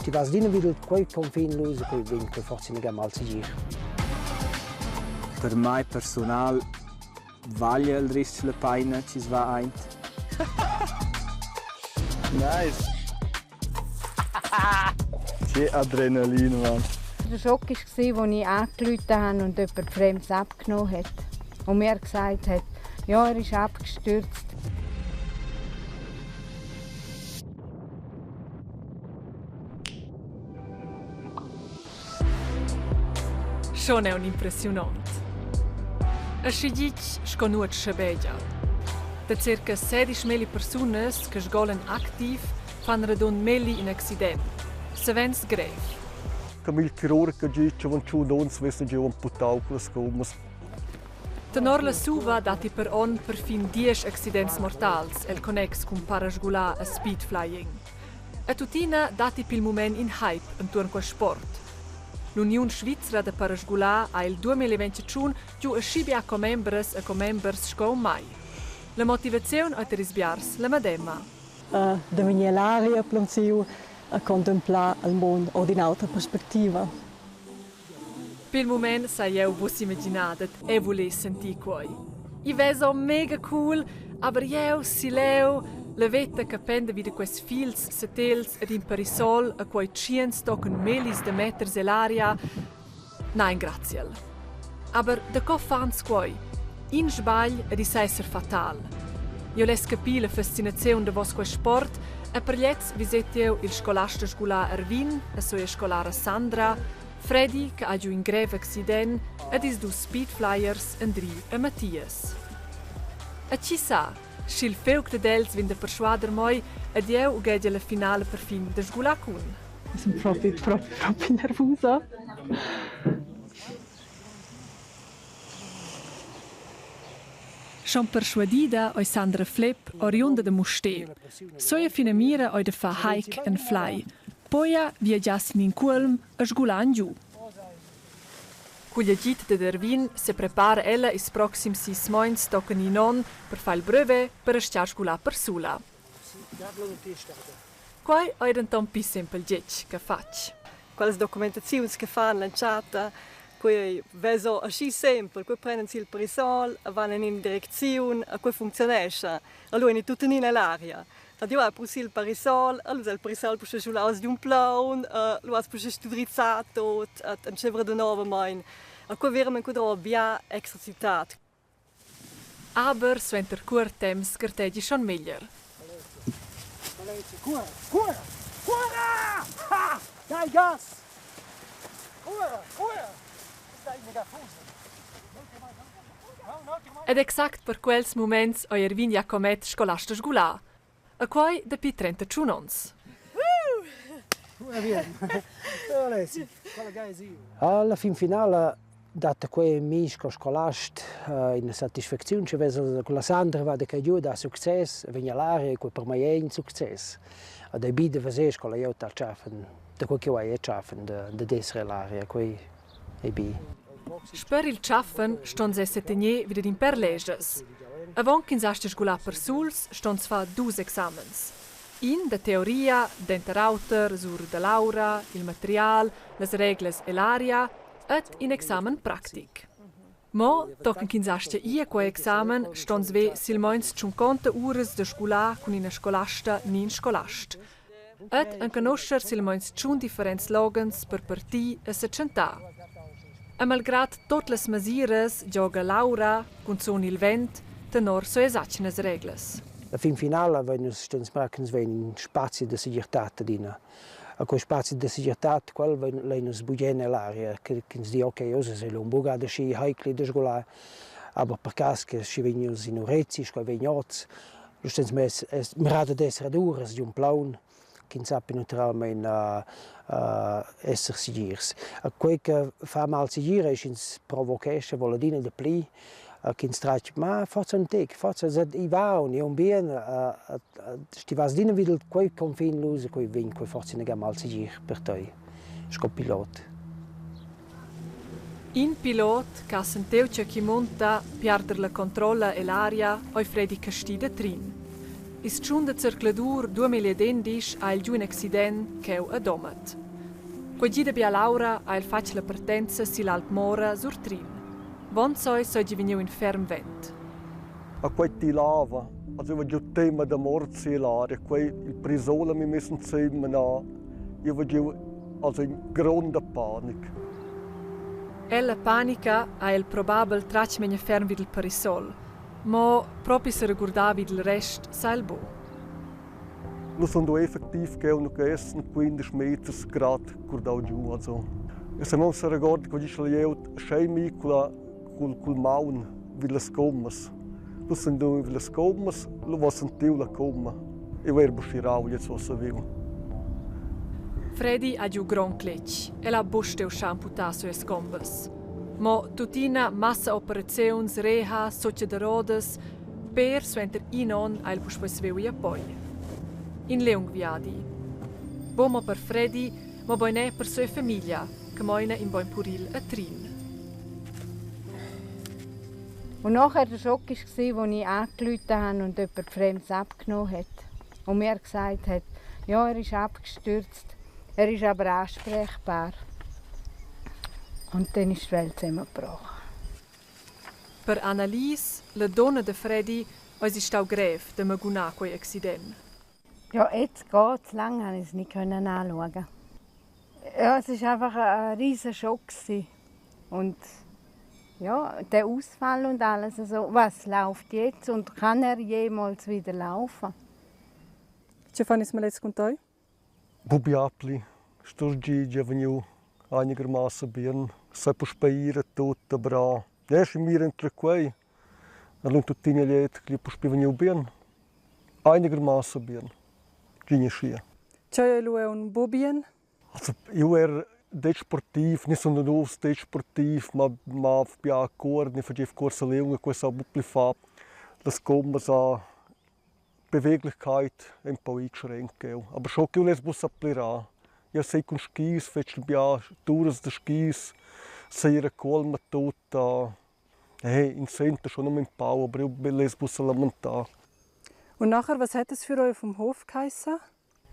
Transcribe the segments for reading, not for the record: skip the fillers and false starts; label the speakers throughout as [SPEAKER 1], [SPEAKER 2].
[SPEAKER 1] Ti vas adina vid quei confin lu, quei vegn quei forsa inaga malsegir.
[SPEAKER 2] Per mai persunal vaglia il ris-ch la paina chi's va aint.
[SPEAKER 3] Nice. Che adrenalin, Mann.
[SPEAKER 4] Der Schock war, als ich angerufen habe und jemand Fremdes abgenommen hat. Und mir gesagt hat, ja, er ist abgestürzt.
[SPEAKER 5] Schon è un impressiunont. Aschi ditg sco nuot schabegia. Da circa sedisch melli persunas che sgolan activ fan radund melli in accident, savens grev.
[SPEAKER 3] Come il chirurg ha detto, wenn schon uns wissen, giù amputau quelles gommas.
[SPEAKER 5] Tenor la SUVA datti per onn perfin diesch accidents mortals el connex cun parasgular e speedflying. E tuttina datti pil mument in hype entuorn quest sport. L'Uniun svizra da parasgular ha il 2021 giu aschi bia commembras e commembers sco mai. La motivaziun ei per ils biars la medema.
[SPEAKER 6] Da vegnir l'aria plaunsiu a contemplar il mund or d'in'autra perspectiva.
[SPEAKER 5] Pil mument sai jeu buc s'imaginar dad e vuler sentir quei. I vesa mega cool, aber jeu si leu, la veta che penda vi da quests fils setels ed in parisol a quei tschiens tochen mellis da meters ell'aria, nein graziel. Aber daco fans quei? In sbagl ed i sa esser fatal. Jeu less capir la fascinaziun davos quei sport e per gliez viset jeu il scolast da sgular Erwin e soia scolara Sandra, Freddy che ha giu in grev accident ed ils dus speedflyers Andri e Mattias. E chi sa, sch'il fiug dad els vegn da perschuader moi ed jeu ughegia la finala perfin da sgular cun.
[SPEAKER 6] Ich bin propi, propi, propi nervusa.
[SPEAKER 5] Schon perschuadida ei Sandra Flepp, oriunda da Mustér. Soia finamira ei da far hike and fly. Poia viagiar sin in cuolm e sgular giu. Cugl agid dad Erwin seprepara ella ils proxims sis meins tochen in onn per far il brevet per astgar sgular persula. Quei ei denton pli sempel getg che fatg.
[SPEAKER 6] Quellas documentaziuns che fan l'entschatta, quei veso aschi sempel, quei prenden si il parisol, van en in direcziun, a quei funzionescha. Allura eni tuttenina l'aria. Ed jeu hai pru il parisol, allura il parisol puspei schulaus giun plaun, lu has puspei drizzà tut, ed entscheiver danovamein. A quei veramein quei drova bia exercitat.
[SPEAKER 5] Aber suenter cuort temps gartegi schon meglier.
[SPEAKER 1] Cura, cura, cura! Ha! Dai gas! Cura, cura! Stai mega fusa.
[SPEAKER 5] Ed exact per quels muments ei Erwin Jacomet scolast da sgular. E quei dapi 31 onns.
[SPEAKER 1] Alla fin finala dat quei mi sco scolast ina satisfacziun sche vesa con la Sandra va da che giu da success vegn all'aria quei per mei è in success. Ed ei bi da veser sco la glieud al tschaffen da quei che ei tschaffen da dad esser ell'aria, quei ei bi.
[SPEAKER 5] Sper il tschaffen ston els setener vid in per legias. Avon ch'ins astga sgular persuls ston far dus examens. In da teoria, denter auter sur dall'aura, il material, las reglas e l'aria ed in examen practic. Mo tochen ch'ins astga ir a quei examen ston ver silmeins tschunconta uras da sgular cun ina scolasta ni in scolast. Ed enconuscher silmeins tschun differents loghens per partir e setschentar. E malgrad tut las mesiras gioga Laura, cunzun il vent, tenor sias atgnas reglas.
[SPEAKER 1] La fin finala vein nus stens marcans vein in spazi da segirtad adina. A quei spazi da segirtad, quel vein lein nus bugen ell'aria, che ch'ins di ok, oz es el un buca da schi heicli da sgular, aber per cas che schi vegn nus in urezi, sco vegn oz, lu stens mess mirada d'esser ad uras giun plaun ch'ins sappi naturalmein esser segirs. Quei che fa mal segir ei sch'ins provochescha, vul adina dapli, ch'ins tratg ma forsa un tec, forsa i va un, i un bien, sti vas adina vid quei confin lu, quei vegn quei forsa inaga malsegir per tei sco pilot.
[SPEAKER 5] In pilot che ha sentiu tgei chi munta piarder la controlla ell'aria ei Fredi Casti da Trin. Ils tschun da zercladur 2011 ha el giu in accident cheu a Domat. Quei gi da bialaura ha el fatg la partenza sill'Alp Mora sur Trin. Vonzoi seigi vegniu in ferm vent.
[SPEAKER 3] A quei tilava, also io giu tema da mort l'aria, quei il prisola mi mess insieme na, io giu also in gronda panic.
[SPEAKER 5] Ella panica ha el probabel tratg memia ferm vid il parisol, mo propi seregurdar vid il rest sa el buc.
[SPEAKER 3] Nus sun do effectiv ch'eu nu essen 15 meters grad curdau giu. Also, e se non se regorda che dice la glieud schei mi culla cul cul maun vid las commas. Lu sun du vid las commas, lu va sentiu la comma. Eu er buschirau gliez ho saviu.
[SPEAKER 5] Fredi ha giu grond cletg. El ha buc steu schamputar sias combas. Mo tuttina massa operaziuns, reha, sutga da rodas, per suenter in onn ha el puspei saviu ir a poi. In liung viadi. Buc mo per Fredi, mobein era per sia famiglia, che meina in bein puril a Trin.
[SPEAKER 4] Und nachher der Schock war, als ich angerufen habe und jemand Fremdes abgenommen hat. Und mir gesagt hat, ja, er ist abgestürzt, er ist aber ansprechbar. Und dann ist die Welt zusammengebrochen.
[SPEAKER 5] Per Annalise, la donna da Freddy, eisi stau grev da magunar quei accident.
[SPEAKER 4] Ja, jetzt geht's. Lange konnte ich es nicht anschauen. Ja, es war einfach ein riesiger Schock. Und ja, der Ausfall und alles. Also, was läuft jetzt und kann er jemals wieder laufen?
[SPEAKER 5] Tge fan ils malets cun tei?
[SPEAKER 3] Bubiapli, sturgi già vegniu einigermaßen bien, se puspei ir tut, aber ja, schi mir entre quei, allora tuttina liet che puspei vegniu bien, einigermaßen bien, gini schia.
[SPEAKER 5] Tgei ei lu aunc buc bien?
[SPEAKER 3] Also, io er detg sportiv, ni sun novs detg sportiv, ma ma bia cuor, ni fagev cuorsa liunga, quei sa buc pli far. Las combas a Beweglichkeit empau eingeschränkt. Aber schon che less buca plirar. Io sei cun skis, fetschel bia turas da skis, sei ir a cuolm tut. Hey, ins senta schon um empau, aber io less buca lamentar.
[SPEAKER 5] Und nachher, was hat es für euch vom Hof geheissen?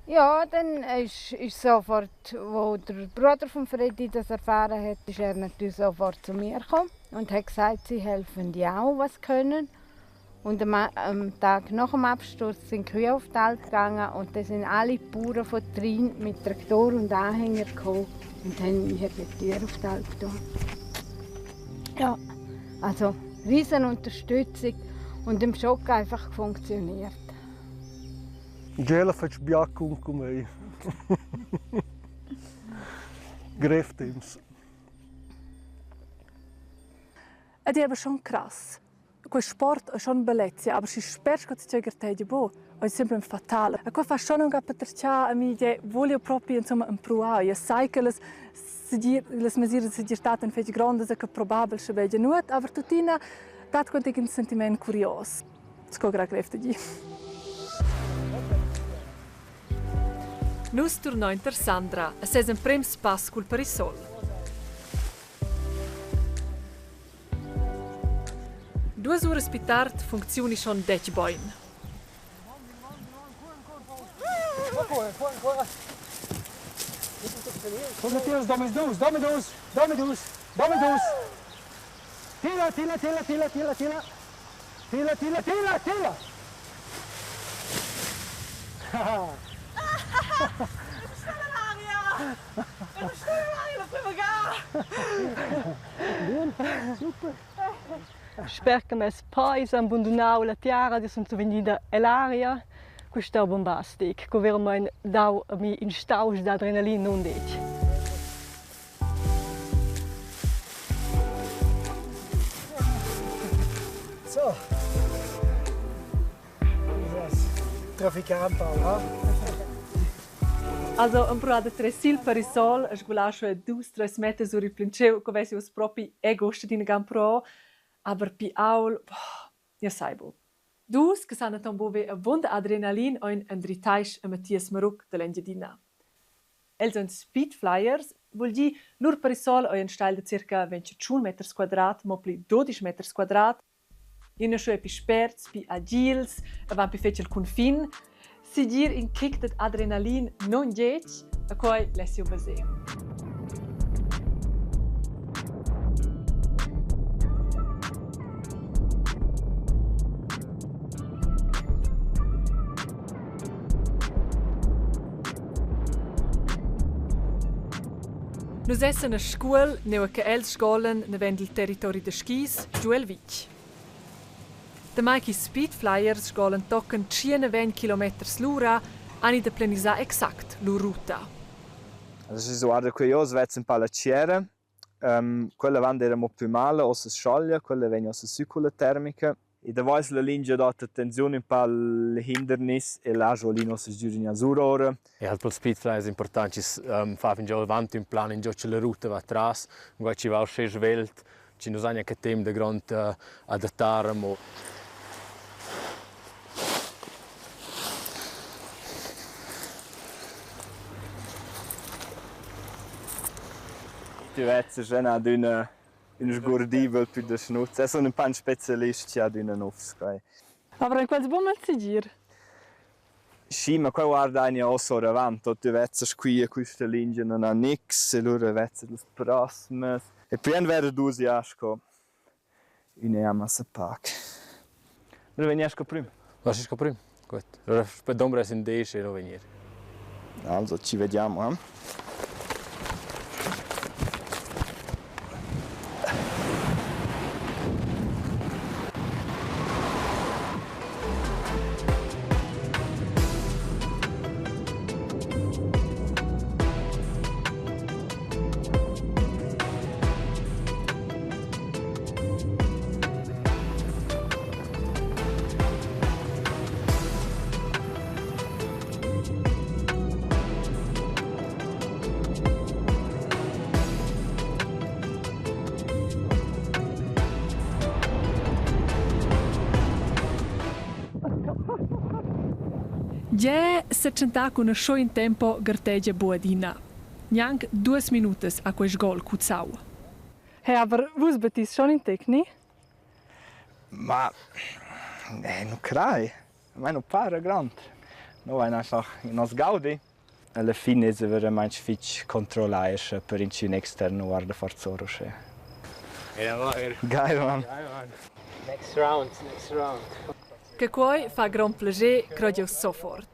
[SPEAKER 4] Ja, dann ist, ist sofort, wo der Bruder von Freddy das erfahren hat, ist er natürlich sofort zu mir gekommen und hat gesagt, sie helfen ja auch, was können. Und am, am Tag nach dem Absturz sind die Kühe auf die Alp gegangen und dann sind alle Bauern von Trin mit Traktor und Anhänger gekommen und haben mir die Tür auf die Alp getan. Ja, also riesen Unterstützung und im Schock einfach funktioniert.
[SPEAKER 3] Gela fetg bia cun cun mei. Grev temps.
[SPEAKER 5] Ed è aber schon krass. Quei sport è schon bellezia, aber schi spert che ti gartegia bo, è sempre fatal. E qua fa schon un patercià a mi che voglio proprio insomma improvare. Io sai che las segir, las mesire de segirtad en fetg grondas e che probabel sche vegia nuot, aber tuttina dat quant un sentiment curios. Sco gra grev da dir. Nus turnain tar Sandra a ses emprems pass cul parisol. Duas uras pli tard funcziuni schon detg bein.
[SPEAKER 1] Domis dus, domis dus, domis dus, domis dus. Tila, tila, tila, tila, tila, tila. Tila, tila, tila, tila. Super.
[SPEAKER 6] Sper che mes pais han bandunau la tiara ed sun vegnida ell'aria, quei stau bombastic, co veramein dau a mi in stausch d'adrenalin nundetg.
[SPEAKER 1] So. Traficar empau, ha?
[SPEAKER 5] Also empruar da trer sil parisol a sgular schon dus, treis meters sur il plantschiu, co vessi uss propi egost adina gan pro, aber pi aul, ja sai buc. Dus che san denton buc ver avunda adrenalin ein Andri Taisch e Mathias Marugg dall'Engiadina. Els ein speedflyers, vul dir lur parisol ei enstagl da circa 21 meters quadrat mo pli 12 meters quadrat. Ina scho pi sperts, pi agils, e van pi fetg al cunfin. Segir in kick dad adrenalin non getg, a quei less jeu veser. Nus essan a Scuol, nua che els sgolan naven dil territori da skis giu el vitg. Damai ch'ils speedflyers sgolan tochen 120 kilometers l'ura, han i da planisar exact lur ruta.
[SPEAKER 2] Also schi guarda quei oz vezz ün pa la tschiera. Quella avant era mo plü mala, ussa s-chaglia, quella vegn ussa sü culla termica. E davos la lingia d'ota tensiun ün pa il hindernis e là giò lì nossa sgür surora.
[SPEAKER 7] E halt pel speedfly es important chi's fa fingià avant ün plan ingio cha la ruta va tras, cunquai chi va uschè svelt chi nu sa gnanca temp da grond adattar amo.
[SPEAKER 2] Ti vezzas ena adüna ün sgurdibel pü da schnuz. Eu sun ün pa ün specialist chi adüna nouvs quai.
[SPEAKER 5] Aber in quels bun malsegir.
[SPEAKER 2] Schi, ma qua guardaina uossa oravant, tü vezzas qui quista lingia non ha nix e lura vezzas las prosmas. E poi han vera duos jà sco üna jà massa pac. Lura vegna sco prüm.
[SPEAKER 7] Lasci sco prüm. Gut. Allora dombra in 10 e lo vegnir.
[SPEAKER 2] Also, ci vediamo, eh?
[SPEAKER 5] Gie, setschentar cun scho in tempo gartegia buadina. Gnanc duas minutas ha quei sgol cuzzau. Hey, aber vus battis schon in tec, ni?
[SPEAKER 2] Ma nu crai. A mai nu para grand. No vain einfach nos gaudi. Alla fin esa veramaing fich controllà eir scha per inchün extern nu guarda forsa our uschè. Geil, Mann.
[SPEAKER 1] Next round, next round.
[SPEAKER 5] Che quei fa grond plascher, crei jeu sofort.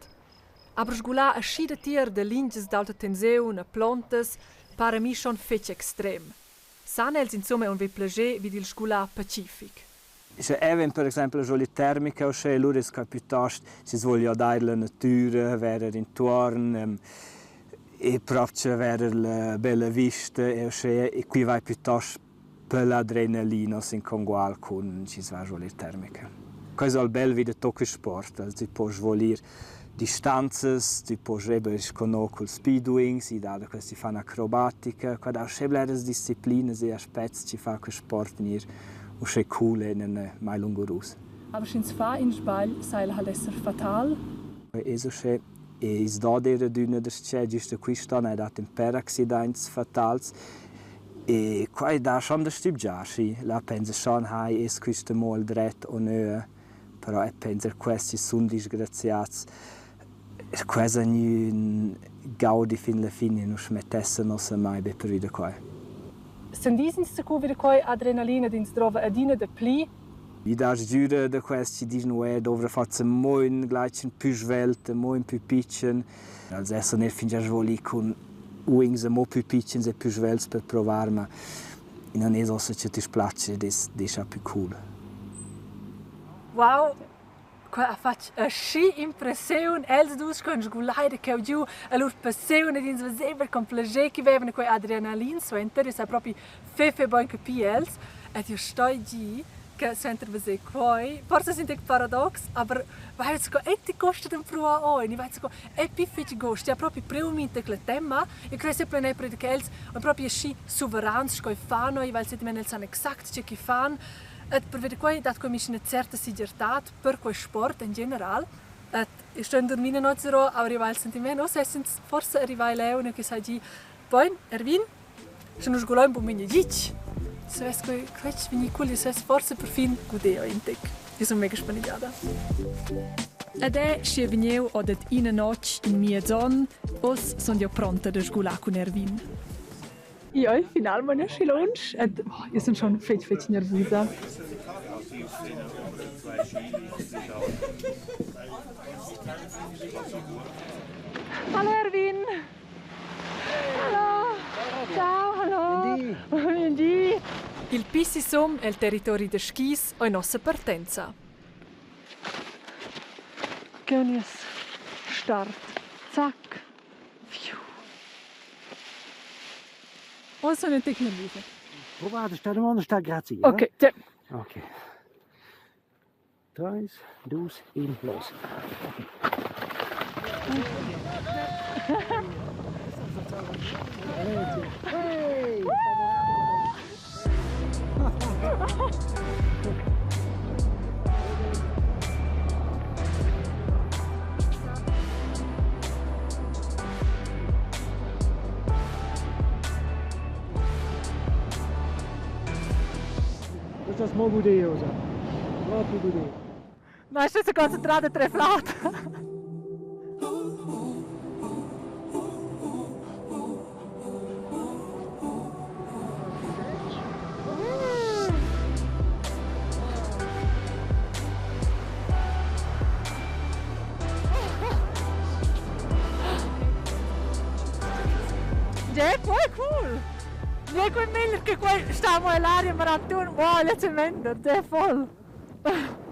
[SPEAKER 5] Aber sgular aschi datier da lingias d'aulta tensiun e plontas para mi schon fetg extrem. San els insumma aunc ver plascher vid il sgular pacific?
[SPEAKER 2] Sche eu per exaimpel la joli termica uschè, lura es quai piuttost schi's voglia dar la natüra, verer intuorn e propcha verer la bella vista e uschè. E qui vai piuttost per l'adrenalina in congual cun schi's va a svolir termica. Quai es al bel vi da tuot quist sport, also tü poust svolir distanzas, tü poust eir sco culs speedwings, i dà da quels chi fan acrobatica, qua dà uschè bleras disciplinas e aspects chi fa quist sport gnir uschè cool e non mai lungurus.
[SPEAKER 5] Aber sch'ins fa in sbagl, sa el halt esser fatal.
[SPEAKER 2] Es uschè e i's do eir adüna da güsta quist'on hai dat ün pêr accidaints fatals e quai dà schon da stübgiar, schi. Là pensa schon, hai, es quist amo il dret o nö? Però eu pens eir questi sun disgraziats. Quels han gnü ün gaudi fin la fin e nu schmettessan uossa mai be pervi da quai.
[SPEAKER 5] Sendis zacu vi da quei adrenalina ed ins drova adina dapli?
[SPEAKER 2] I dà sgüra da quels chi dischan uè dovra forsa amo ün glatschen pü svelt, amo ün pü pitschen. Els essan eir fingià svoli cun wings amo pü pitschens e pü svelts per provar, ma i non es uossa cha ti splatscha ed es deschà pü cool.
[SPEAKER 5] Wow, quei ha fatg aschi impressiun. Els dus con sgulai da cheu giu e lur passiun ed ins veseva con plascher che vevan quei adrenalin suenter. Io sai propi fef e bein capir els. Ed io stoi dir che suenter veser quei, forse sind ich paradox, aber weil sco e ti costa d'empruar oi, ni vai sco e pi fetg gost, ja propi priu minta quella tema, io crei sempre ne perché els han propi aschi suverans sco i fan oi, weil sie els san exakt tge che fan. Et per vedere quei dat quei mi una certa segirtad per quei sport in general. Et io sto dormir una notte zero, aber arriva il sentiment, oh, se forse arrivai leu, ne che sai gi, Poi, Erwin, sche nus sgulein buc memia ditg. Se vess quei cletg vegnir cool, io savess forse perfin guder in tec. Io sun mega spanegiada. Ed è schi vegniu o dad ina notg in miez onn, oz sun io pronta da sgular cun Erwin. Io ei finalmein aschi lunsch ed oh, io sun schon fetg fetg nervusa. Hallo Erwin! Hallo! Ciao, hallo! Di. Il Pissisum el territori da skis ei nossa partenza. Che nies start. Zac. Oz sono tec nervusa.
[SPEAKER 1] Provate, sta domanda sta grazie.
[SPEAKER 5] Ok, te.
[SPEAKER 1] Ok. 3, 2, 1, los. Okay. Questo è mo gudiosa. Proprio gudiosa.
[SPEAKER 5] Ma è concentrata tre flauta. Ja, quei cool! Ja, quei meglier che quei stiamo all'aria maratun. Wow, letzte Mender, der voll. Ne.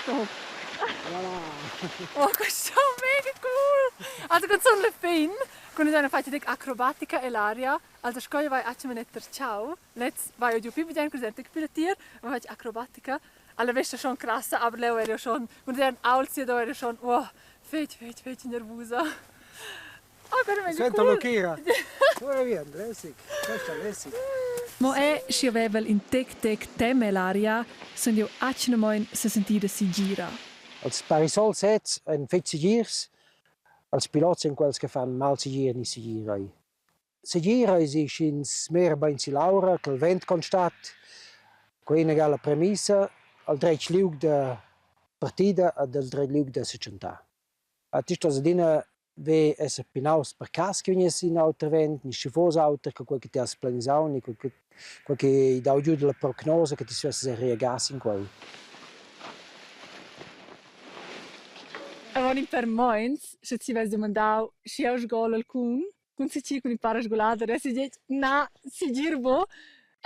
[SPEAKER 5] Top. Oh, questo è mega cool! Also, con la fin, Con una fatg dec acrobatica ell'aria, also sco vai atgnamein ciao, lez vai giu più bien cun sentec pilatier, ma fatg acrobatica, alla vesta schon crassa, aber leu era schon, cun der aulzia da era schon, oh, fetg, fetg, fetg nervusa. Oh, guarda, mega
[SPEAKER 1] Senta
[SPEAKER 5] cool.
[SPEAKER 1] Lochera. Come via, lässig. Questa è lässig.
[SPEAKER 5] Mo è schi avevel in tec tec tem ell'aria, sun jeu atgnamein sesentida segira.
[SPEAKER 1] Els parisol sez ein fetg segirs, Els pilots ein quels che fan malsegir ni segir ei. Segir eisi sch'ins mira bein sill'aura, ch'il vent constat. Quei ei la premissa al dretg liug da partida ed al dretg liug da setschentar. A ti stos adina ver esser pinaus per cass che vegness in auter vent ni schi fuss auter che quei che ti has planisau ni quei che quei che ei dau giu dalla prognosa che ti stuesses reagar sin quei.
[SPEAKER 5] Avon in per meins, sche ti vess dumandau sch'jeu sgolel cun, cun segir cun in parasgulader, essi detg na, segir buc.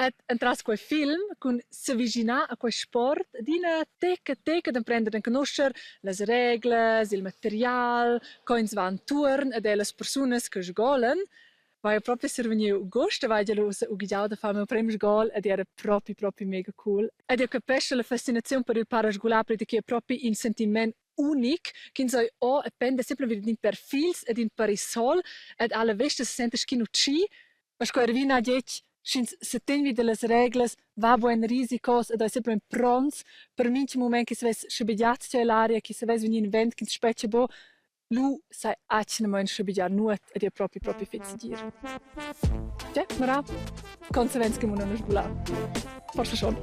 [SPEAKER 5] Ed entras quei film cun s'avischinar a quei sport adina tec a tec ad emprender d'enconuscher las reglas, il material, co ins va entuorn ed era las persunas che sgolan, Vai propi survegniu gust e vai gia lu ussa ughegiau da far miu prem sgol ed era propi propi mega cool. Ed jeu capeschel la fascinaziun per il parasgular perché è propi in sentiment unic ch'ins ei o e penda semplamein in per fils ed in parisol ed alla vesta se senta sc'in utschi. Ma sco Erwin ha detg, sch'ins setegn vi dallas reglas, va bugen risicos ed ei semplamein pronts per mintga mument che se vess schabegiat tier l'aria, che se vess vegnì in vent ch'ins spetga buc, Lu sai atgnamein schabegiar nuot ed ei propi propi fetg segir. Tgei, mira, con savens che mun non sgular. Forsa schon.